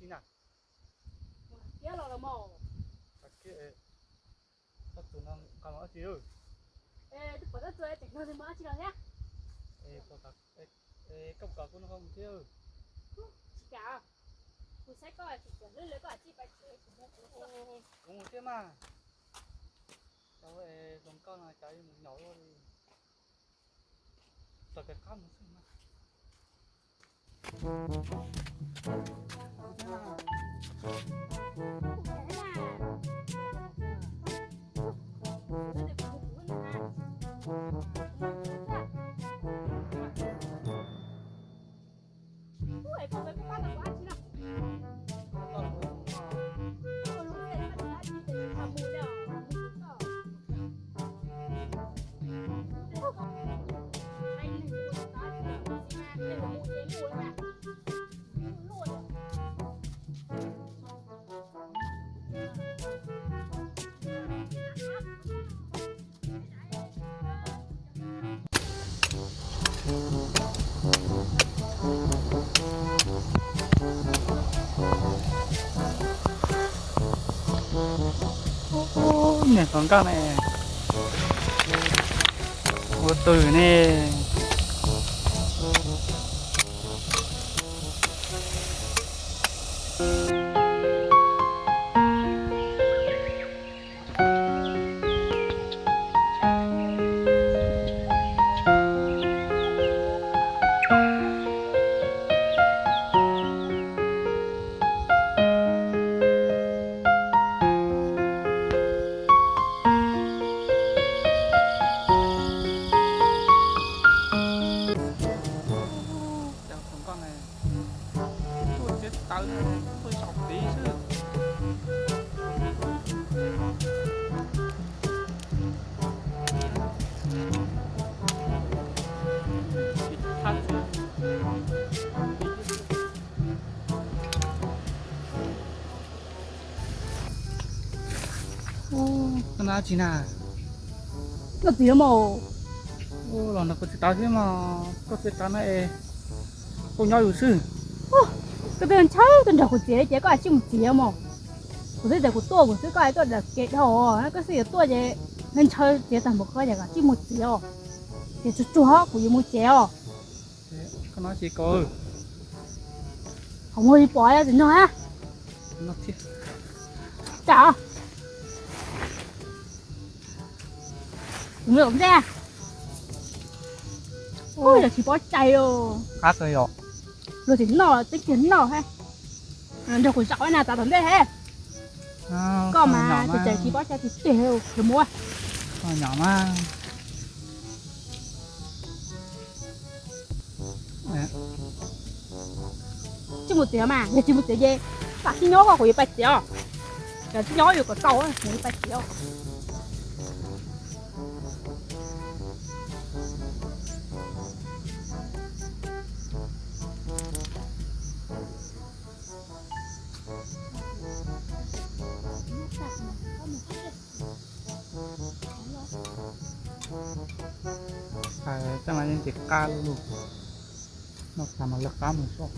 Tiab los los mas. Koj tus no nqa mus dab tsi? Tus pom koj tus tseem no mus dab tsi los thiab? Koj puas kam kuv nrog koj mus thiab? Tsis kam. Kuv saib koj tsis kam hlub li koj tsis pais tsev. Kuv mus thiab mas. Cov hluas nkauj no cov mus nyom luaj li. Txog kev qab mus xwb mas. Niam hluas nkauj ne, ua twg ne? Cov hluas nkauj ne, tuaj txiav taws, tuaj zaum tid xwb. Koj noj txiv mas? Los nrog kuv txiav taws thiab mas, koj txiav taws no es koj nyob yus xwb. Koj twb ntshaw tuaj nrog kuv txiav li ces koj tsij mus txiav mas. Kuv twb tias kuv tuaj kuv xwb koj hais tuaj dam kev dhau, koj xwb yuav tuaj ces ntshaw txiav tag npaum ko ces koj tsij mus txiav os. Ces tsuag tsuag kuv yuav mus tsev os. Koj noj tsis kau? Hauv muag li pom tsis nrog a. Tsam kuv me tom ntej. Ua yog tsis pov tseg os. Qab kawg yom. Luag tsis noj tseeb tiag noj thiab. Nrog kuv zaum na, txav tom ntej thiab. Koj mas tsis tsis pov tseg tiag tiag, yuav mus. Nyom mas. Tsis mus txiav mas, yog tsis mus txiav ces tam sim nyob koj kuv yuav pais txiav os. Tam sim nyob yus kom tau kuv yuav pais txiav os. Txaj mas yeej tsis qab lug lug, noj tas mas lawv qab mus xwb.